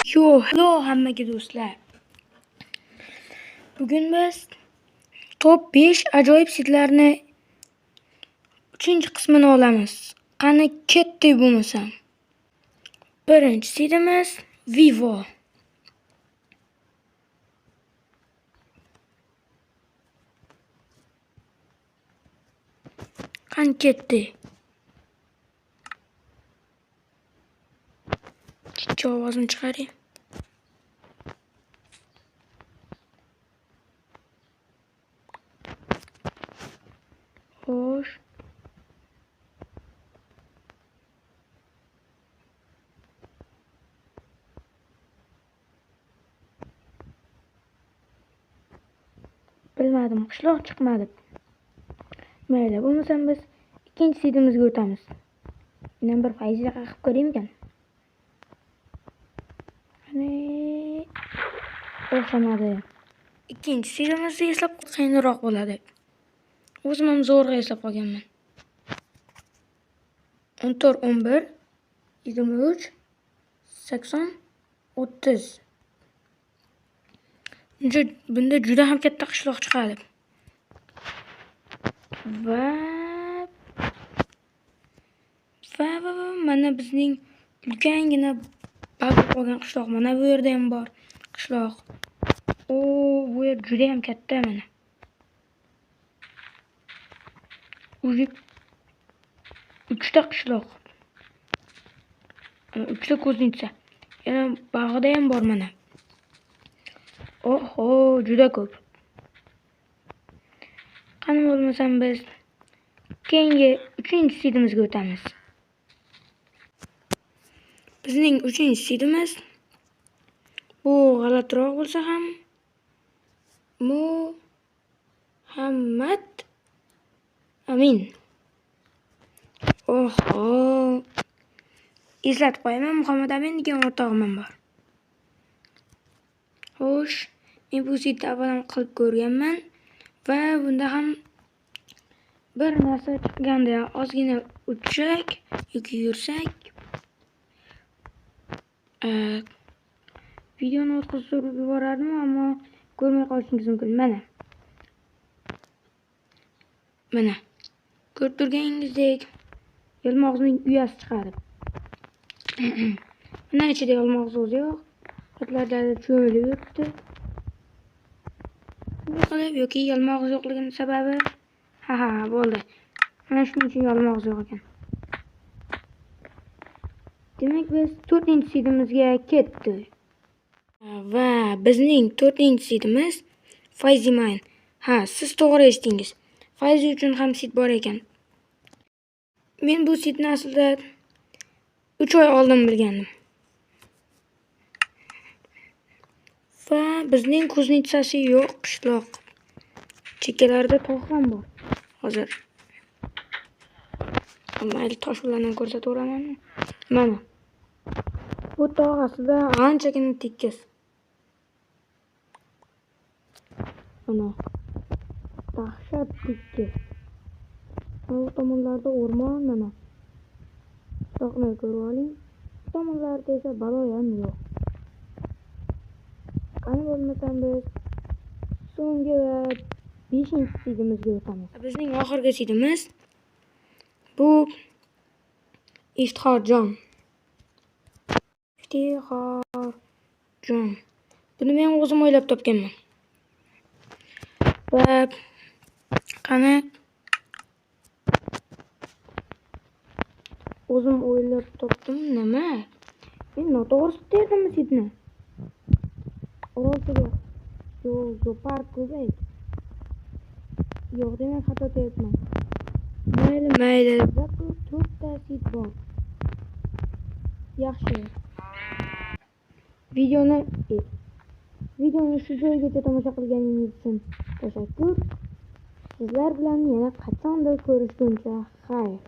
Yo, hello hammaga do'stlar. Bugun biz top 5 ajoyib sitlarni 3-qismini olamiz. Qani ketdik bo'lmasam. Birinchi sitimiz Vivo. Qani ketdik. Chicha ovozini chiqaring. Xo'sh. Bilmadim, qishloq chiqmadi. Mayli, bo'lmasam biz ikkinchi sitimizga o'tamiz. Yana bir foizga qilib ko'raymikan? Qani o'xshamadi. Ikkinchi sitimizni eslab qiyinroq bo'ladi. O'zim ham zo'rg'a eslab qolganman. 14 11 23 80 30. Bunda juda ham katta qishloq chiqadi. Va mana bizning ulkangina bag'ib qolgan qishloq. Mana bu yerda ham bor qishloq. O, bu yer juda ham katta mana. Уже 3 ta qishloq. 3 ta kuznitsa. Yana bag'ida ham bor mana. Oho, juda ko'p. Qani bo'lmasam biz keyingi 3-sitimizga o'tamiz. Bizning 3-sitimiz bu g'alatiroq bo'lsa ham Muhammad Amin. Oho. Eslatib qo'yaman, Muhammad Amin degan o'rtog'im ham bor. Xo'sh, men bu sitni avval ham qilib ko'rganman va bunda ham bir narsa chiqqanda ozgina uchsak yoki yursak, videoni o'tkazib yuborardim, ammo ko'rmay qolishingiz mumkin. Mana. Mana. Ko'rib turganingizdek yalmog'izning uyasi chiqadi. Mana ichida yalmog'iz o'zi yo'q. Otlarda cho'milib yuribdi. Shunday qilib yoki yalmog'iz yo'qligining sababi ha bo'ldi. Mana shuning uchun yalmog'iz yo'q ekan. Demak, biz 4-sitimizga ketdik. Va bizning 4-sitimiz Fayzi Mine. Ha, siz to'g'ri eshitdingiz. Fayzi uchun ham sit bor ekan. Men bu sitni aslida 3 oy oldin bilgandim. Va bizning kuznitsasi yo'q qishloq. Chekkalarida tog' ham bor. Hozir mayli tosh bilan ham ko'rsataveraman. Mana. Bu tog' aslida anchagina tekis. Mana. Dahshat tekis. Bu tomonlarda o'rmon mana. Tog'ni ko'rib oling. Bu tomonlarda esa balo ham yo'q. Qani bo'lmasam biz so'nggi va 5-sitimizga o'tamiz. Bizning oxirgi sitimiz bu Iftixorjon. Iftixorjon. Buni men o'zim o'ylab topganman. Va qani o'zim o'ylab topdim nima? Men noto'g'ri terdimmi sitni? Orolchaga yo'q, zoopark ko'paydi. Yo'q, demak xato teribman. Mayli, mayli. 4 ta sit bor. Yaxshi. Videoni shu joygacha tomosha qilganingiz uchun tashakkur. Sizlar bilan yana qachondir ko'rishguncha xayr.